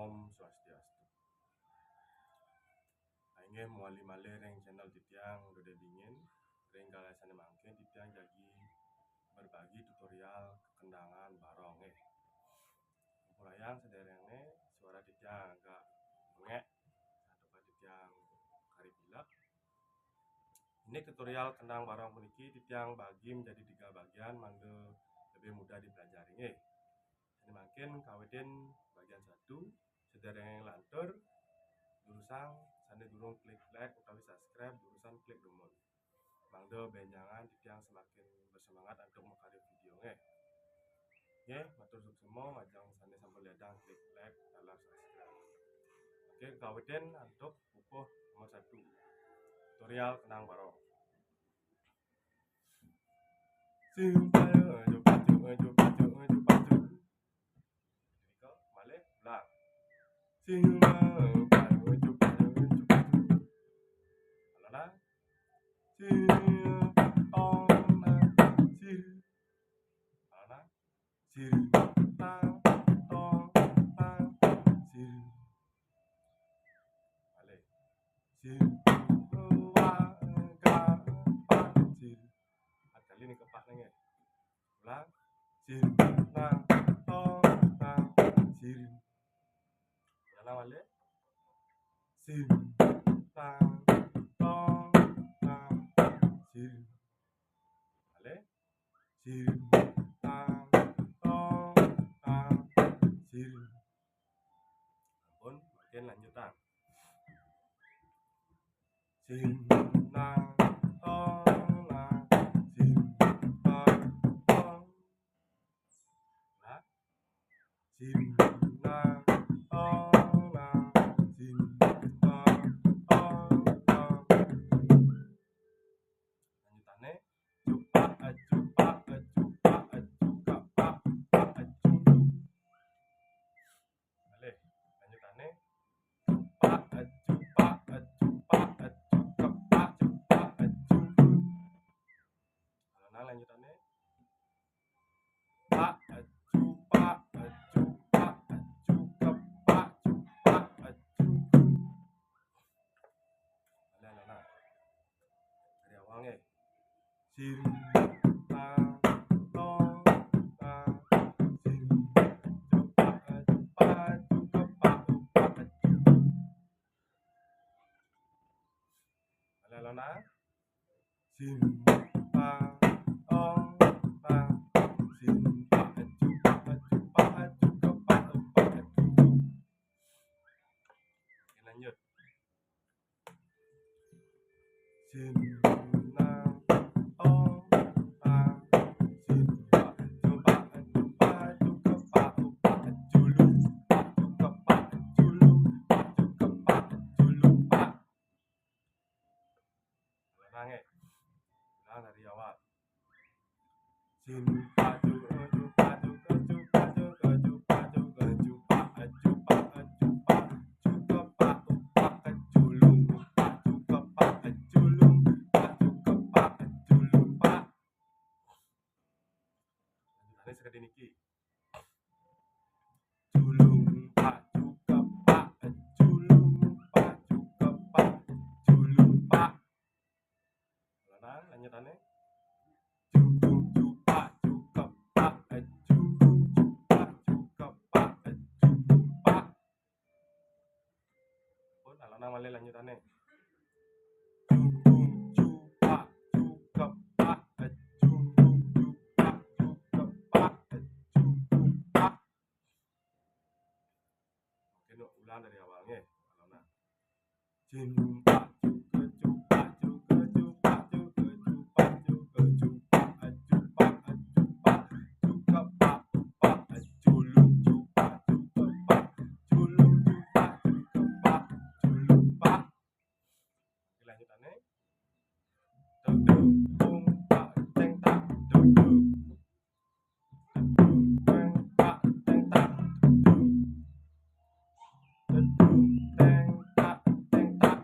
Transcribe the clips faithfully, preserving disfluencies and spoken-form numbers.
Om Swastiastu. Inggih mawali malih ring channel titiang Dode Dingin. Ring kala sane mangkin titiang jagi berbagi tutorial kekendangan barong nggih. Ampurayang sederenge suara titiang agak bengek, santukan titiang kari pilek. Ini tutorial kendang barong puniki titiang bagi menjadi tiga bagian mangda lebih mudah dipelajari nggih. Sane mangkin kawitin bagian satu, sederenge lantur, durusang sane durung klik like utawi subscribe, durusang klik dumun. Mangda benjangan titiang semakin bersemangat antuk makarya video nggih. Nggih, matur suksma majeng sane sampun ledang klik like taler subscribe. Oke, kawitin antuk pupuh nomor satu. Tutorial kendang barong. Sing payu, aju pacu, aju pacu, aju pacu. Nika malih ulang. Sing payu, aju pacu, aju pacu. Alona. Sing tong nang sing. Alona. Sing tang tong tang sing. Malih. Sing wa ga pa sing. Empat kali nih kepak nang ya. Ulang. Sing tang tong tang sing. Ulang malih. Sing tang tong tang sing. Malih. Sing tang tong tang sing. Ampun, mangkin lanjutang. Sing nang tong nang sing tang tong. Nah. Sing nang tong nang sing tang tong tong. Lanjutane. Cupak, cupak, cupak, cukepak, cupak, culung. Malih, lanjutane. Cupak, cupak, cupak, cukepak, cupak, culung. Alona lanjutane. Pak, cupak, cupak, cukepak, cupak, culung. Alona, alona. Dari awal nggih. Sing tang tong tang sing cupak cupak cukepak upak culung. Alona, alona. Sing tang tong tang sing pak cupak cupak cukepak upak culung. Oke, lanjut. Sing nang tong tang sing pak cupak cupak cukepak upak culung pak cukepak culung pak cukepak culung pak. Ulang nggih. Ulang dari awal. Sing pacu, pacu, pacu, pacu, pacu, pacu, pacu, pacu, pacu, pacu, kepak, upak, keculung, upak, cukepak, keculung, upak, cukepak, keculung, pak. Lanjutane sekadi niki. Culung, pak, cukepak, culung, pak, cukepak, culung, pak. Lanang, lanjutane. Cugung, cupak, cukepak, cugung, cupak, cukepak, cugung, pak. Pun, lanang malih lanjutane. Cugung, cupak, cukepak, cugung, cupak, cukepak, cugung, pak. Mungkin ulang dari awal nggih. Alona. Jin pak cuke cupak cuke cupak cuke cupak cuke cupak cupak cupak cukepak upak culung cupak cukepak culung cupak cukepak culung pak. Oke, lanjutane. Dudung, tung, tak, teng, tak, dudung. Dudung, teng, tak, teng, tak, dudung. Dudung, teng, tak, teng, tak,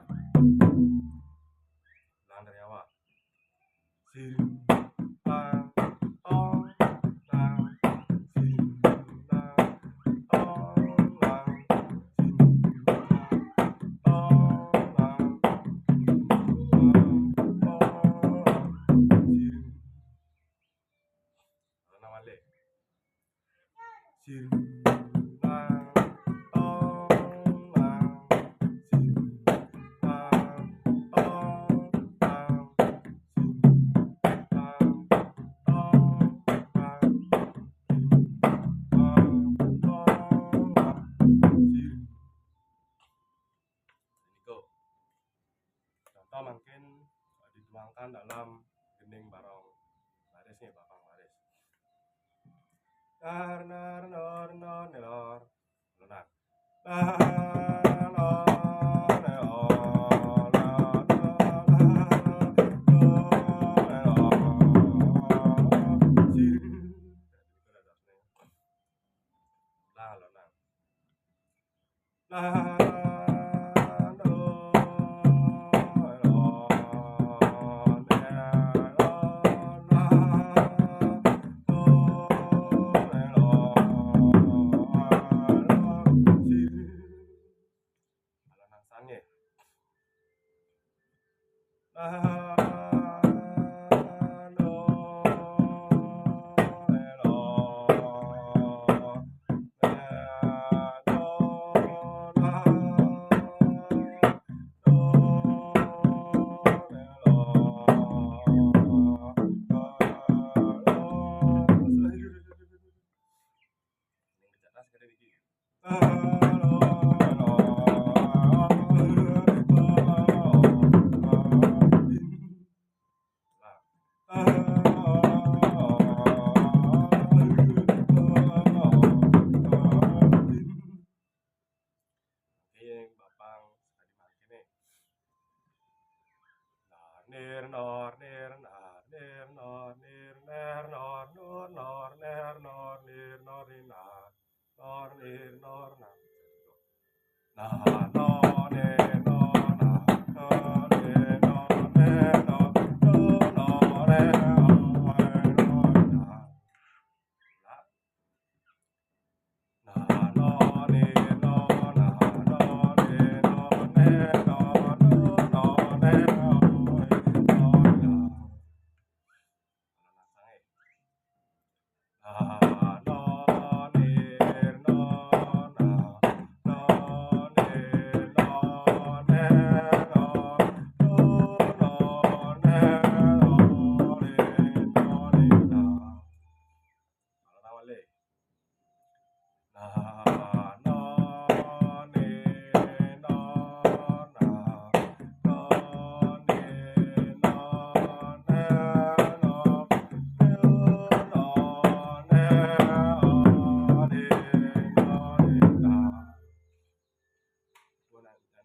dalam gending barong baris nih, Bapang baris. Nar nar nor nor nelor. Lonang. Nar nor nelor, nar nor nelor. Nah, lonang. Oke, Bapang sekali mangkin nih. Nar nir nor nir nar nir nor nir ner nor nur nor ner nor nir nor nir nar nor nir nor nar. Nar nor nir nor nar nor nir nor nir nor nur nor ner nor nir nor nar.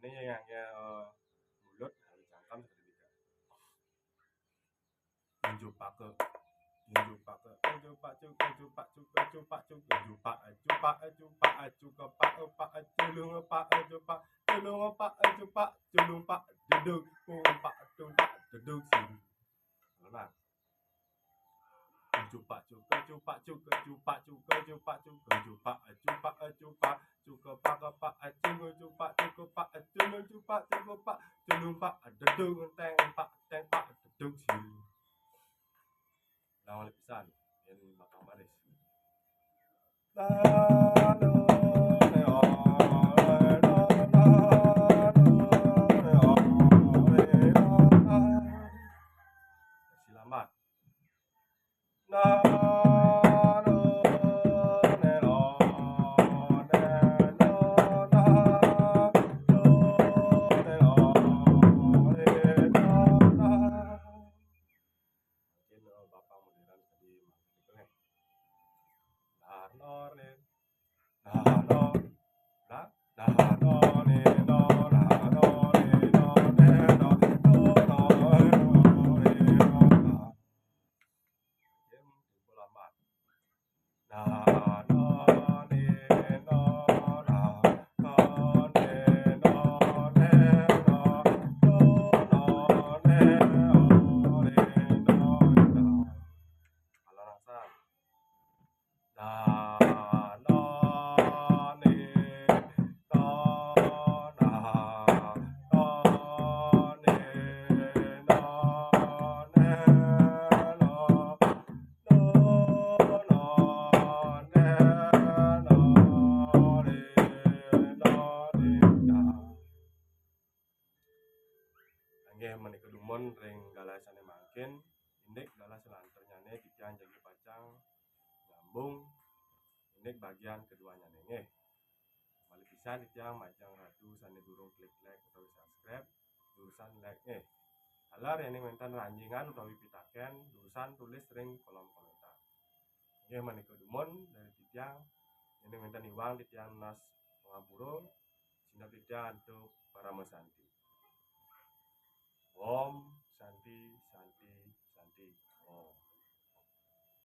Ini yang, yang, eh, mulut harus cangkem sedikit. Injuk pake, injuk pake, injuk pak cuk, injuk pak cuk, injuk pak cuk, injuk pak, injuk pak, injuk pak, injuk ke pak, pak, culung pak, injuk pak, culung pak, injuk pak, culung pak, deduk, pung pak, tung pak, deduk sini. Lonang. Injuk pak cuk, injuk pak cuk, injuk pak cuk, injuk pak cuk, injuk pak, injuk pak, injuk pak, cuk ke pak, ke pak, cung, injuk pak, cuk ke pak, cung, injuk pak, cuk ke pak, culung pak, deduk, teng pak, teng pak, deduk sini. Ulang balik pisan, ini Bapang baris. Silambat. Mungkin, eh, Bapang modern tadi mangkin gitu nih. Nar nor nin. Nar nor. Nar, nar nor nin nor, nar nor nin nor, nin nor, nor nor nin nor. Mungkin timbul lambat. Inggih menika dumun ring galah sane mangkin, indik galah selanturnyane titiang jagi pacang nyambung indik bagian keduanyane nggih. Malih pisan titiang majeng ratu sane durung klik like utawi subscribe, durusang like nggih. Taler yéning wénten ranjingan utawi pitaken, durusang tulis ring kolom komentar. Inggih menika dumun dari titiang, yéning wénten iwang titiang nunas pangampura, sineb titiang antuk parama santi. Om Santi, Santi, Santi. Om.